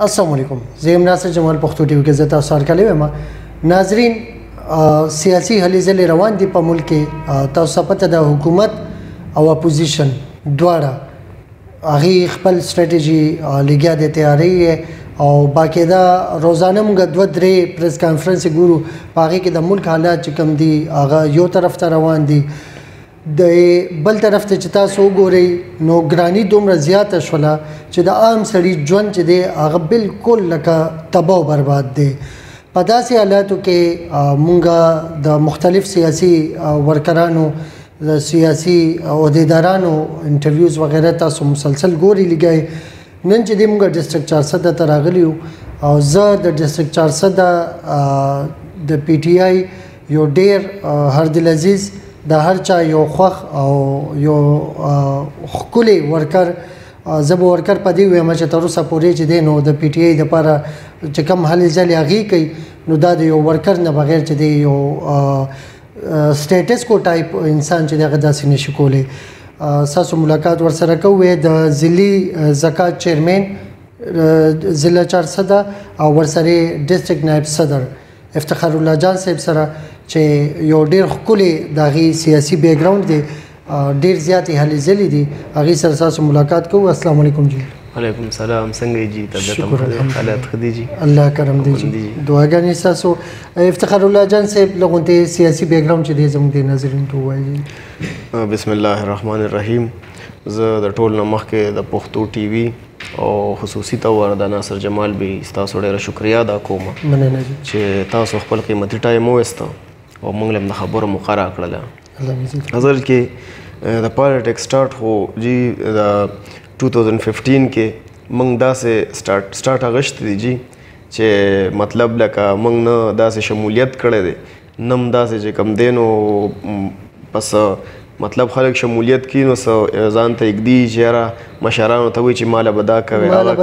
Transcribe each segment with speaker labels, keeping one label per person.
Speaker 1: السلام علیکم، زه یم ناصر جمال، پښتو ټي وي کې زه تاسو هرکلی وایم. ناظرین، سیاسي هلې ځلې روان دي په ملک کې. تاسو ته پته ده، حکومت او اپوزیشن دواړه هغې خپل سټریټجي لګیا دی، تیاری او باقاعده روزانه موږ دوه درې پریس کانفرنس ګورو. په هغې کې د ملک حالات چې کوم دي، هغه یو طرف ته روان دي، د بل طرف ته چې تاسو وګورئ نو ګرانی دومره زیاته شوله چې د عام سړي ژوند چې دی هغه بالکل لکه تباه او برباد دی. په داسې حالاتو کې مونږ د مختلف سیاسي ورکرانو، د سیاسي عهدیدارانو انټرویوز وغیره تاسو مسلسل ګوري لګی. نن چې دی مونږ ډسټرکټ چارسده ته راغلي یو او زه د ډسټرکټ چارسده د پي ټي آی یو ډیر هردل عزیز، د هر چا یو خوښ او یو ښکلی ورکر، زه به ورکر په دې ووایم چې تر اوسه پورې چې دی نو د پي ټي آی دپاره چې کوم هلې ځلې هغې کوي، نو دا د یو ورکر نه بغیر چې دی یو سټیټس کو ټایپ انسان چې دی هغه داسې نشي کولی. ستاسو ملاقات ورسره کوو، د ضلعي زکات چیرمن ضلع چارسده او ورسره ډسټرکټ نایب صدر افتخار الله جان صاحب سره چې یو ډیر ښکلی د هغې سیاسي بیکګراوند دی، ډیر زیاتې هلې ځلې دي، هغې سره ستاسو ملاقات کوو. السلام علیکم جی.
Speaker 2: وعلیکم سلام، څنګه یې جی؟ طبیعت
Speaker 1: شکر،
Speaker 2: حالات ښه دي جی؟
Speaker 1: الله کرم دی جی، دعاګانې ستاسو. افتخار الله جان صاحب، لږ غونتې سیاسي بیکګراوند چې دی زموږ د ناظرین ته ووایي.
Speaker 2: بسم الله الرحمن الرحیم. زه د ټول نه مخکې د پښتو ټي وي او خصوصي طور د ناصر جمال بي ستاسو ډېره شکریه ادا کوم.
Speaker 1: مننه جی.
Speaker 2: چې تاسو خپل قیمتي ټایم وویسته او موږ له هم د خبرو موقع راکړله.
Speaker 1: الله مزید.
Speaker 2: اصل کې د پالیټکس سټارټ خو جی د 2015 کې موږ داسې سټارټ اغشتې دي جی چې مطلب لکه موږ نه داسې شمولیت کړی دی، نه هم داسې چې کوم دی نو پس مطلب خلک شمولیت کوي نو څه ځان ته ږدي چې یاره مشرانو ته وایي چې ماله به دا کوې، هغه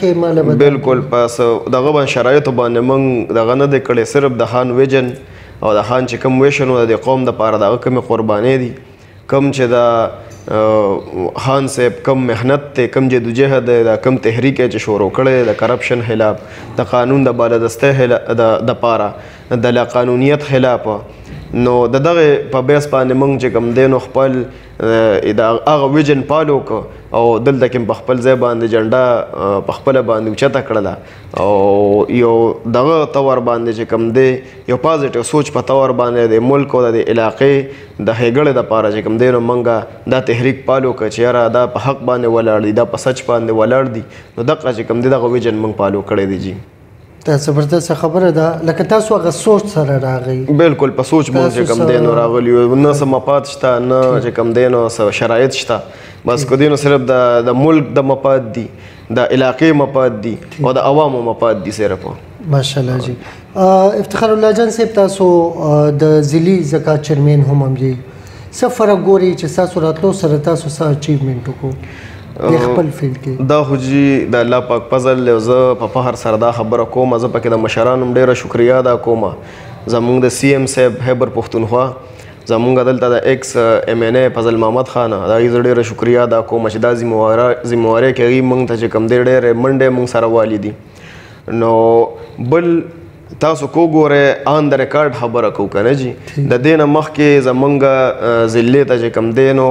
Speaker 2: کوې. بالکل پس دغه باندې شرایطو باندې موږ دغه نه دی کړی، صرف د خان ویژن او د خان چې کوم ویشن و د دې قوم دپاره د هغه کومې قربانۍ دي، کوم چې د خان صاحب کوم محنت دی، کوم جدوجهد دی، دا کوم تحریک یې چې شروع کړی دی د کرپشن خلاف، د قانون د بالادستۍ دپاره، د لاقانونیت خلاف، نو د دغه په بیس باندې موږ چې کوم دی نو خپل د هغه ویژن پالو که او دلته کې په خپل ځای باندې جنډه په خپله باندې اوچته کړله او یو دغه طور باندې چې کوم دی یو پازیټیو سوچ په طور باندې د ملک او د علاقې د ښېګړې دپاره چې کوم دی نو موږ دا تحریک پالو که چې یاره دا په حق باندې ولاړ دي، دا په سچ باندې ولاړ دي، نو دغه چې کوم دی دغه ویژن موږ پالو کړی دی جی.
Speaker 1: دا زبردسته خبره ده، لکه تاسو هغه سوچ سره راغی.
Speaker 2: بالکل په سوچ مونږ چې کوم دی نو راغلی یو، نه څه مفاد شته، نه چې کوم دی نو څه شرایط شته، بس که دی نو صرف د ملک د مفاد دي، د علاقې مفاد دي او د عوامو مفاد دي صرف.
Speaker 1: ماشاءالله جی. افتخار الله جان صاحب، تاسو د ضلعي زکات چیرمن هم هم یئ، څه فرق ګورئ چې ستاسو راتلو سره تاسو څه اچیومنټ وکړو د خپل فیلډ کې؟
Speaker 2: دا خو جی د الله پاک فضل دی، زه په فخر سره دا خبره کوم، زه پکې د مشرانو هم ډېره شکریه ادا کوم. زمونږ د سی ایم صاحب خیبر پښتونخوا، زمونږ دلته د ایکس ایم این ای فضل محمد خان، د هغې زه ډېره شکریه ادا کوم چې دا ذمهوارۍ کې هغې موږ ته چې کوم دی ډېرې منډې موږ سره والي دي. نو بل تاسو کو ګورئ آن د ریکارډ خبره کوو که نه جي، د دې نه مخکې زمونږ ضلعې ته چې کوم دی نو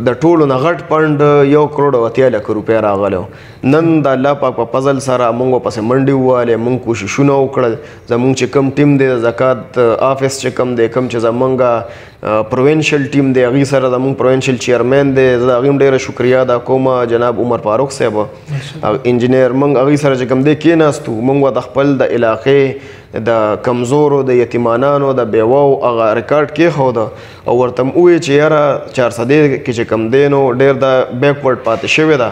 Speaker 2: د ټولو نه غټ فنډ 1 کروڑ او 80 لک روپۍ راغلی و. نن د الله پاک په فضل سره موږ ورپسې منډې ووهلې، موږ کوششونه وکړل. زمونږ چې کوم ټیم دی د زکات آفس چې کوم دی، کوم چې زمونږ پروینشل ټیم دی، هغې سره زمونږ پروینشل چیرمن دی، زه د هغې هم ډېره شکریه ادا کوم، جناب عمر فاروق صاحب انجینر، موږ هغې سره چې کوم دی کېناستو، موږ ورته خپل د علاقې د کمزورو، د یتیمانانو، د بیواو هغه ریکارډ کېښوده او ورته م وویل چې یاره چارسدې کې چې کوم دی نو ډېر د بیکورډ پاتې شوې ده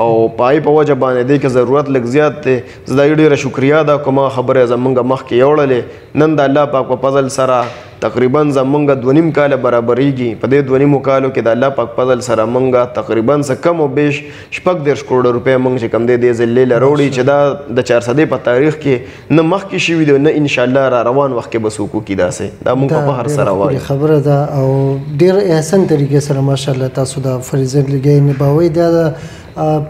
Speaker 2: او پای په وجه باندې دې کې ضرورت لږ زیات دی. زه د هغې ډېره شکریه ادا کوم، هغه خبره یې زمونږ مخکې یوړلې. نن د الله پاک په فضل سره تقریبا زمونږ 2.5 کاله برابرېږي. په دې 2.5 کالو کې د الله پاک فضل سره مونږ تقریبا څه کم او بیش 36 کروڑ روپۍ مونږ چې کوم دی دې ضلعې له راوړي، چې دا د چارسدې په تاریخ کې نه مخکې شوي دی، نه انشاءالله را روان وخت کې به څوک وکړي. داسې دا مونږ په فخر سره وایو.
Speaker 1: خبره ده او ډېر احسن طریقې سره ماشاءالله تاسو دا فریضه لګئ نباوئ. دا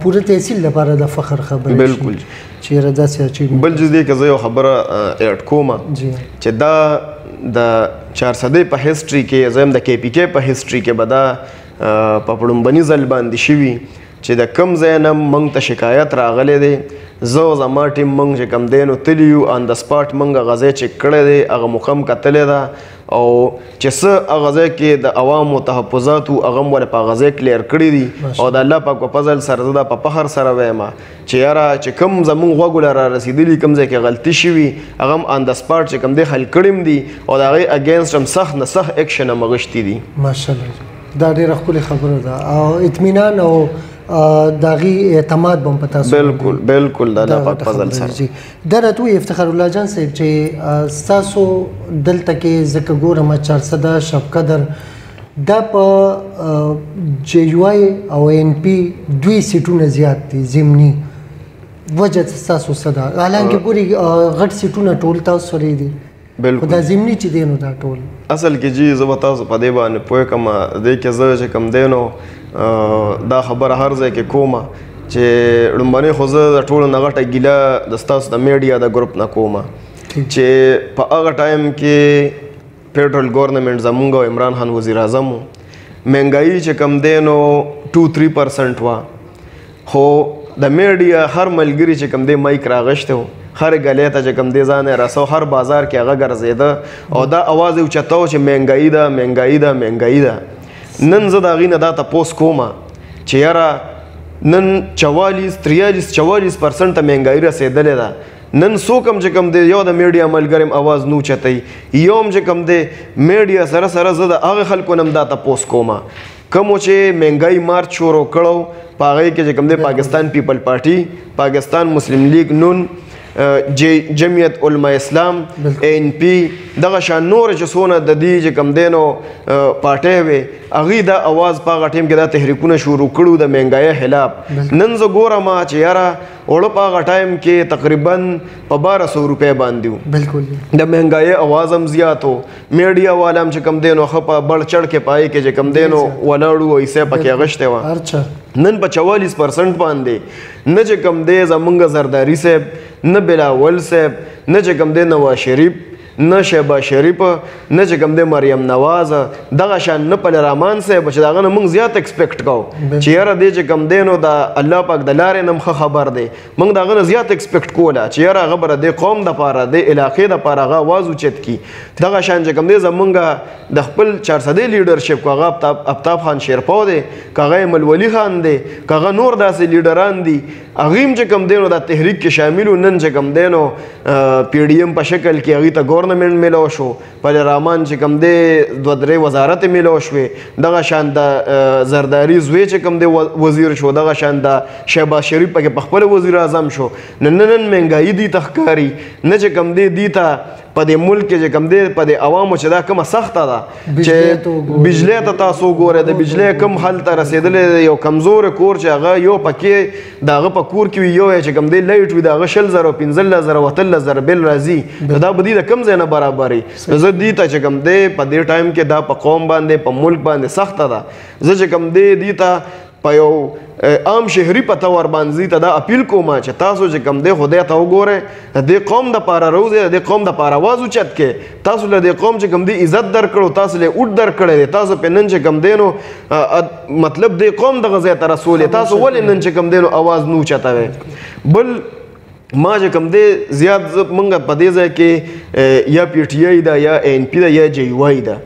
Speaker 1: پوره تحصیل لپاره د فخر خبره.
Speaker 2: بالکل
Speaker 1: چې داسې achievement.
Speaker 2: بل جز دې که زه یو خبره add کوم چې دا د چارسدې په history کې، زه هم د کې پی کې په history کې به دا په پړومبني ځل باندې شوي چې د کم ځای نه موږ ته شکایت راغلی دی، زه او زما ټیم موږ چې کوم دی نو تللي یو on the spot، موږ هغه ځای چک کړی دی، هغه مقام کتلی ده، او چې څه هغه ځای کې د عوامو تحفظات وو هغه هم ولې په هغه ځای clear کړي دي. او د الله پاک په فضل سره زه دا په فخر سره وایم چې یاره چې کوم زمونږ غوږو له را رسېدلي، کوم ځای کې غلطي شوي، هغه هم on the spot چې کوم دی حل کړي هم دي، او د هغې against هم سخت نه سخت اکشن هم اخیستي دي.
Speaker 1: ماشاءالله، دا ډېره ښکلې خبره ده او اطمینان او د هغې اعتماد به هم په تاسو.
Speaker 2: بالکل بالکل، د الله پاک فضل سره.
Speaker 1: دا راته ووایي افتخار الله جان صاحب چې ستاسو دلته کې ځکه ګورم چارسده شبقدر دا په جی یو آی او این پی دوی سیټونه زیات دي، ضمني وجه ستاسو څه ده؟ حالانکه ګوري غټ سیټونه ټول تاسو سره دي.
Speaker 2: بالکل،
Speaker 1: دا ضمني چې دی نو دا ټول
Speaker 2: اصل کې جی زه به تاسو په دې باندې پوه کړم. دې کې زه چې کوم دی نو دا خبره هر ځای کې کومه چې لومړنی خو زه د ټولو نه غټه ګیله د ستاسو د میډیا د ګروپ نه کومه چې په هغه ټایم کې federal government زمونږ او عمران خان وزیر اعظم و، مهنګایي چې کوم دی نو 2-3% وه، خو د میډیا هر ملګري چې کوم دی mic راغشتی و، هر ګلې ته چې کوم دی ځان یې رسو، هر بازار کې هغه ګرځېده او دا اواز یې اوچتاوه چې مهنګایي ده، مهنګایي ده، مهنګایي ده. نن زه د هغې نه دا تپوس کومه چې یاره نن 44 43 44% مهنګایي رسېدلې ده. نن څوک هم چې کوم دی یو د میډیا ملګری هم اواز نه اوچتوي، یو هم چې کوم دی میډیا سره سره زه د هغه خلکو نه هم دا تپوس کومه کومو چې مهنګایي مارچ شروع کړو په هغې کې چې کوم دی پاکستان پیپل پارټي، پاکستان مسلم لیګ نون، جمعیت علماء اسلام، این پی، دغه شان نور چې څونه د دې چې کوم دی نو پارټۍ وې، هغوی دا اواز په هغه ټایم کې دا تحریکونه شروع کړو د مهنګایۍ خلاف. نن زه ګورم چې یاره اوړه په هغه ټایم کې تقریبا په 1200 روپۍ باندې وو.
Speaker 1: بالکل،
Speaker 2: د مهنګایۍ اواز هم زیات و، میډیا والا هم چې کوم دی نو ښه په بړ چړ کې په هغې کې چې کوم دی نو ولاړ وو، حصه پکې اخیستې وه. نن په 44% باندې نه چې کوم دی زمونږ زرداري صاحب، نه بلاول صاحب، نه چې کوم دی نواز شریف، نه شهباز شریف، نه چې کوم دی مریم نواز، دغه شان نه پل رحمان صاحب چې د هغه نه موږ زیات expect کوو چې یاره دی چې کوم دی نو د الله پاک د لارې نه هم ښه خبر دی، موږ د هغه نه زیات expect کوله چې یاره هغه به د دې قوم دپاره، د علاقې دپاره هغه اواز اوچت کړي. دغه شان چې کوم دی زمونږ د خپل چارسدې leadership، که هغه افتاب خان شیرپاو دی، که هغه ایمل ولي خان دی، که هغه نور داسې لیډران دي، هغوی هم چې کوم دی نو دا تحریک کې شامل وو. نن چې کوم دی نو پي ډي ایم په شکل کې هغوی ته ګورنمنټ میلاو شو، پل رحمان چې کوم دی 2-3 وزارت میلاو شوې، دغه شان د زرداري زوی چې کوم دی وزیر شو، دغه شان د شهباز شریف پکې په خپله وزیر اعظم شو. نو نن مهنګایي دوی ته ښکاري، نه چې کوم دی دوی ته په دې ملک کې چې کوم دی په دې عوامو چې دا کومه سخته ده چې بجلی ته تاسو وګورئ، د بجلی کوم حل ته رسېدلی دی، یو کمزوری کور چې هغه یو پکې د هغه په کور کې وي، یو یې چې کوم دی light وي، د هغه 20,000 او 15,000 او 18,000 bill راځي، نو دا به دوی د کوم ځای نه برابري؟ نو زه دوی ته چې کوم دی په دې ټایم کې دا په قوم باندې په ملک باندې سخته ده، زه چې کوم دی دوی ته په یو عام شهري په تور باندې ته دا اپیل کوم چې تاسو چې کوم دی خدای ته وګورئ، د دې قوم دپاره راوځئ، د دې قوم دپاره اواز اوچت کړئ، تاسو له دې قوم چې کوم دی عزت درکړو، تاسو له اوټ درکړی دی، تاسو په نن چې کوم دی نو مطلب دې قوم دغه ځای ته رسولی، تاسو ولې نن چې کوم دی نو اواز نه اوچتوئ؟ بل ما چې کوم دی زیات موږ په دې ځای کې یا پي ټي آی ده، یا این پي ده، یا جی وای ده،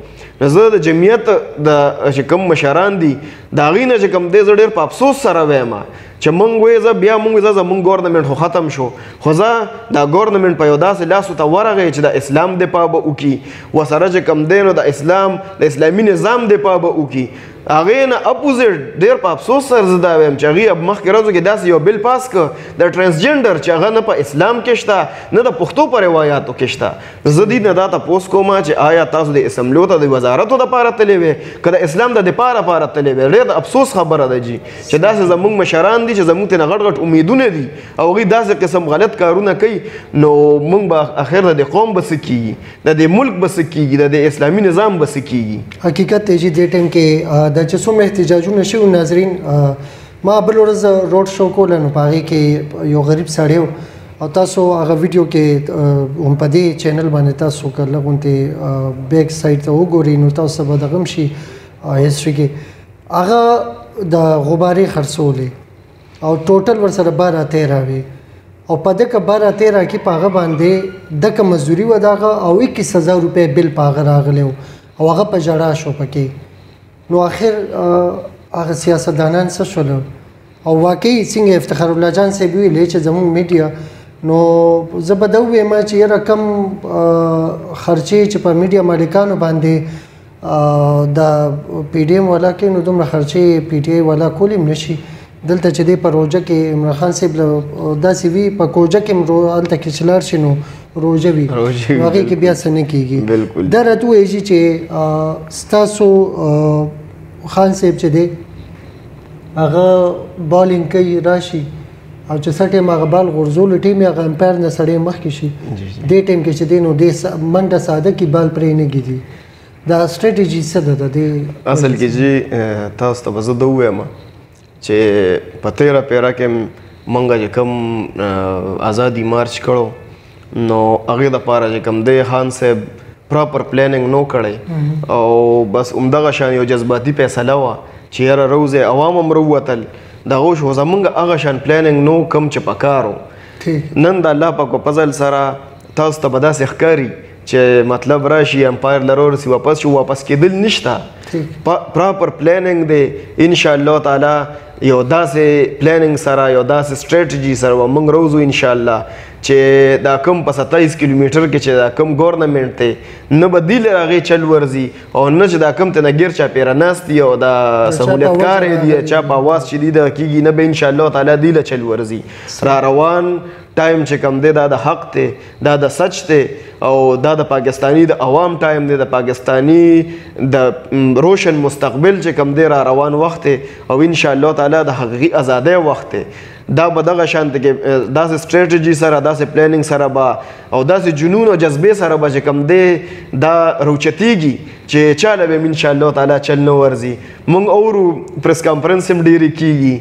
Speaker 2: زه د جمعیت د چې کوم مشران دي د هغوی نه چې کوم دی زه ډېر په افسوس سره وایم چې موږ وایي زه بیا موږ زه زموږ ګورنمنټ خو ختم شو، خو زه دا ګورنمنټ په یو داسې لاسو ته ورغی چې د اسلام دفاع به وکړي، ورسره چې کوم دی نو د اسلام د اسلامي نظام دفاع به وکړي. هغې نه اپوزیټ ډېر په افسوس سره زه دا وایم چې هغې مخکې ورځو کې داسې یو بل پاس که د ټرانسجنډر چې هغه نه په اسلام کې شته نه د پښتو په روایاتو کې شته. زه دې نه دا تپوس کوم چې آیا تاسو د اسمبلیو ته د وزارتو دپاره تللی وې که د اسلام د دفاع لپاره تللی وې؟ ډېر د افسوس خبره ده جي چې داسې زموږ مشران دي چې زموږ ترې نه غټ غټ امیدونه دي او هغوی داسې قسم غلط کارونه کوي، نو موږ به اخر د دې قوم به څه کېږي، د دې ملک به څه کېږي، د دې اسلامي نظام به څه کېږي؟
Speaker 1: حقیقت دی چې دې ټایم کې دا چې څومره احتجاجونه شوي ناظرین، ما بل ورځ روډ شو کوله، نو په هغې کې یو غریب سړی و او تاسو هغه ویډیو کې هم په دې چینل باندې تاسو که لږ غونتې بیک سایډ ته وګورئ نو تاسو به دغه هم شي هسټري کې هغه د غبارې خرڅولې او ټوټل ورسره 12-13 وي او په دکه 12-13 کې په هغه باندې دکه مزدوري وه د هغه او 21,000 روپۍ بل په هغه راغلی و او هغه په ژړا شو پکې. نو آخر هغه سیاستدانان څه شول؟ او واقعي څنګه افتخار الله جان صاحب ویلې چې زموږ میډیا، نو زه به دا ووایم چې یاره کم خرچې چې په میډیا مالکانو باندې د پي ډي ایم والا کوي نو دومره خرچې پي ټي آی والا کولی هم نه شي. دلته چې دی په روژه کې عمران خان صاحب له داسې وي په کوجه کې هم هلته کې چې لاړ شي نو روژه وي، هغې کې بیا څه نه کېږي. دا راته ووایي چې ستاسو خان صاحب چې دی هغه بالینګ کوي راشي او چې څه ټایم هغه بال غورځولو ټیم یې هغه امپایر نه سړی مخکې شي، دې ټایم کې چې دی نو دې منډه ساده کړي بال پرې نه ږدي. دا سټراټیجي څه ده د دې؟
Speaker 2: اصل کې چې تاسو ته به زه دا ووایم چې په تېره پیره کې مونږ چې کوم ازادي مارچ کړو نو هغې دپاره چې کوم دی خان صاحب پراپر پلانینګ نو کړی او بس همدغه شان یو جذباتي فیصله وه چې یاره روځی عوام هم راووتل دغه شو، زمونږ هغه شان پلانینګ نو کوم چې پکار و. نن د الله پاک په فضل سره تاسو ته به داسې ښکاري چې مطلب راشي امپایر له راورسي واپس شو، واپس کېدل نشته، پراپر پلانینګ دی. انشاءالله تعالی یو داسې پلانینګ سره یو داسې سټراټیجي سره به موږ روځو انشاءالله چې دا کوم په 27 کیلومتر کې چې دا کوم ګورنمنټ دی نه به دی له هغې چل ورځي او نه چې دا کوم ته نه ګیر چاپېره ناست دي او دا سهولتکار دی چا په اواز چې دی دا کېږي، نه به انشاءالله تعالی دی له چل ورځي. را روان ټایم چې کوم دی دا د حق دی، دا د سچ دی او دا د پاکستاني د عوام ټایم دی، د پاکستاني د روشن مستقبل چې کوم دی را روان وخت دی او انشاءالله تعالی د حقیقي ازادۍ وخت دی. دا به دغه شان کې داسې سټراټیجي سره داسې پلانینګ سره به او داسې جنون او جذبې سره به چې کوم دی دا روچتیږي چې چاله به انشاءالله تعالی چل نه ورځي. مونږ اورو پریس کانفرنس هم ډېرې کېږي،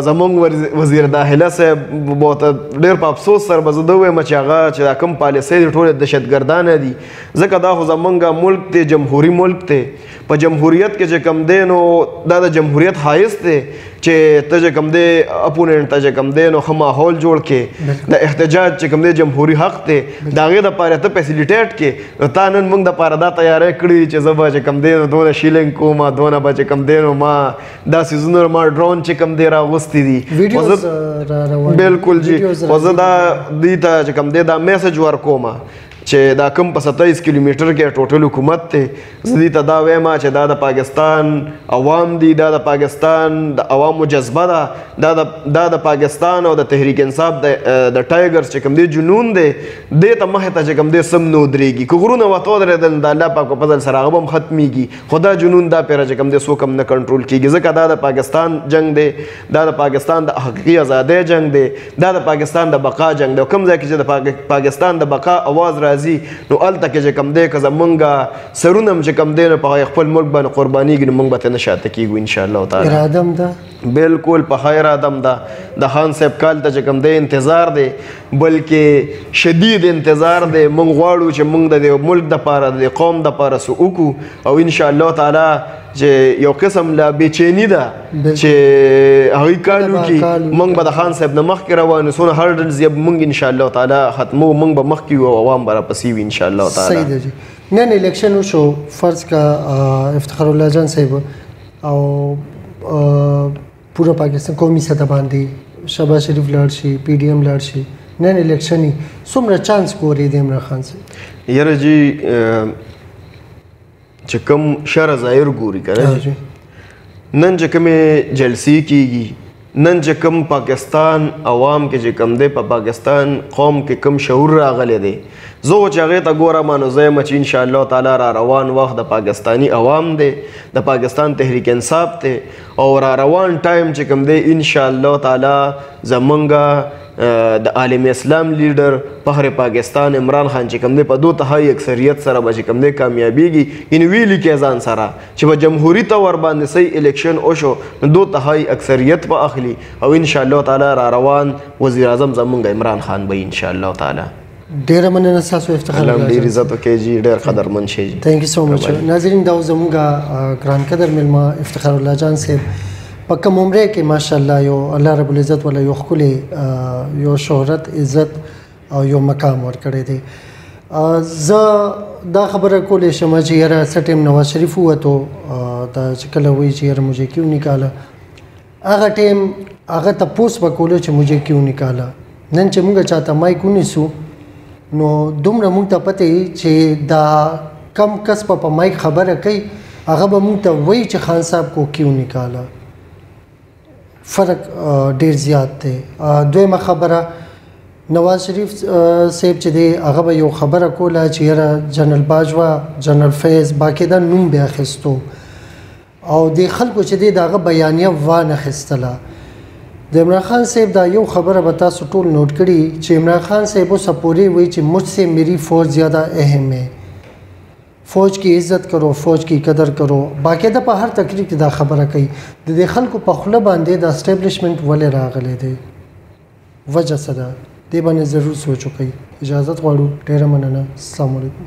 Speaker 2: زمونږ وزیر داخله صاحب به ډېر په افسوس سره به زه دا ووایم چې هغه چې دا کوم پالیسۍ دي ټولې دهشتګردانه دي، ځکه دا خو زمونږ ملک دی، جمهوري ملک دی. په جمهوریت کې چې کوم دی نو دا د جمهوریت ښایست دی چې ته چې کوم دی اپوننټ ته چې کوم دی نو ښه ماحول جوړ کړې، د احتجاج چې کوم دی جمهوري حق دی د هغې دپاره ته فیسیلیټیټ کړې. نو تا نن موږ دپاره دا تیاری کړي چې زه به چې کوم دی نو دونه شیلینګ کوم، دونه به چې کوم دی نو ما دا څیزونه ما ډرون چې کوم دی راغوستي دي. بالکل جی، خو زه دا دوی ته چې کوم دی دا میسج ورکوم چې دا کوم په 27 کیلومتر کې ټوټل حکومت دی، زه دې ته دا وایم چې دا د پاکستان عوام دي، دا د پاکستان د عوامو جذبه ده، دا د پاکستان او د تحریک انصاف د ټایګرز چې کوم دی جنون دی، دې ته مخې ته چې کوم دی سم نه ودرېږي. که غرونه ورته ودرېدل د الله پاک په فضل سره هغه به هم ختمېږي، خو دا جنون دا پیره چې کوم دی څوک هم نه کنټرول کېږي، ځکه دا د پاکستان جنګ دی، دا د پاکستان د حقیقي ازادۍ جنګ دی، دا د پاکستان د بقا جنګ دی. او کوم ځای کې چې د پاکستان د بقا اواز راځي نو هلته کې چې کوم دی که زمونږ سرونه هم چې کوم دی نو په خپل ملک باندې قربانېږي نو مونږ به ترې نه شاته کېږو انشاءالله تعالی.
Speaker 1: اراده هم ده،
Speaker 2: بالکل په ښه اراده هم ده. د خان صاحب کال ته چې کوم دی انتظار دی، بلکې شدید انتظار دی. مونږ غواړو چې مونږ د دې ملک دپاره د دې قوم دپاره څه وکړو او انشاءالله تعالی چې یو قسم لا بېچیني ده چې هغوی کال وکړي، مونږ به د خان صاحب نه مخکې روان یو، څونه هرډلز یې مونږ انشاءالله تعالی ختمو، مونږ به مخکې یو او عوام به راپسې وي انشاءالله تعالی.
Speaker 1: صحیح ده جی. نن الیکشن وشو، فرض کا افتخار الله جان صاحب او پوره پاکستان قومي سطح باندې شهباز شریف لاړ شي، پي ډي ایم لاړ شي، نن الیکشن څومره چانس ګوري د عمران خان صاحب؟
Speaker 2: یاره جی چې کوم شر ظاهر ګوري که نه نن چې کومې جلسې کیږي، نن چې کوم پاکستان عوام کې چې کوم دی، په پاکستان قوم کې کوم شعور راغلی دی، زه خو چې هغې ته ګورم نو زه یم چې انشاءالله تعالی را روان وخت د پاکستاني عوام دی، د پاکستان تحریک انصاف دی، او را روان ټایم چې کوم دی انشاءالله تعالی زمونږ د عالم اسلام لیډر فخر پاکستان عمران خان چې کوم دی په 2/3 اکثریت سره به چې کوم دی کامیابیږي. یعنې ویلي کې ځان سره چې په جمهوري طور باندې صحیح الیکشن وشو نو 2/3 اکثریت به اخلي، او انشاءالله تعالی را روان وزیر اعظم زمونږ عمران خان به انشاءالله تعالی.
Speaker 1: ډیره مننه ستاسو افتخار
Speaker 2: الله ډیر عزت وکړي جی، ډیر قدرمن شي جی.
Speaker 1: Thank you so much. ناظرین دا زمونږ ګران قدر میلمه افتخار الله جان صاحب په کم عمره کې ماشاءالله یو الله رب العزت ولا یو ښکلی یو شهرت، عزت او یو مقام ورکړی دی. زه دا خبره کولی شم چې یاره څه ټایم نواز شریف ووتو، دا چې کله وایي چې یاره مجھے کیوں نکاله، هغه ټایم هغه تپوس به کولو چې مجھے کیوں نکاله. نن چې موږ چاته مایک ونیسو نو دومره موږ ته پته وي چې دا کم کس په مایک خبره کوي هغه به موږ ته وایي چې خان صاحب کو کیوں نکاله. فرق ډیر زیات دی. دویمه خبره نواز شریف صاحب چې دی هغه به یو خبره کوله چې یاره جنرال باجوه، جنرال فیض باقاعده نوم به اخیستو، او د خلکو چې دی د هغه بیانیه وانه خیستله. د عمران خان صاحب دا یو خبره به تاسو ټول نوټ کړي چې عمران خان صاحب اوسه پورې وایي چې مجھ سے میری فوج زیاده اهم ہے، فوج کی عزت کرو، فوج کی قدر کرو. باقاعده په هر تقریر کې دا خبره کوي. د دې خلکو په خوله باندې د اسټابلیشمنټ ولې راغلی دی، وجه څه ده، دې باندې ضرور سوچ وکړئ. اجازت غواړو، ډېره مننه. السلام علیکم.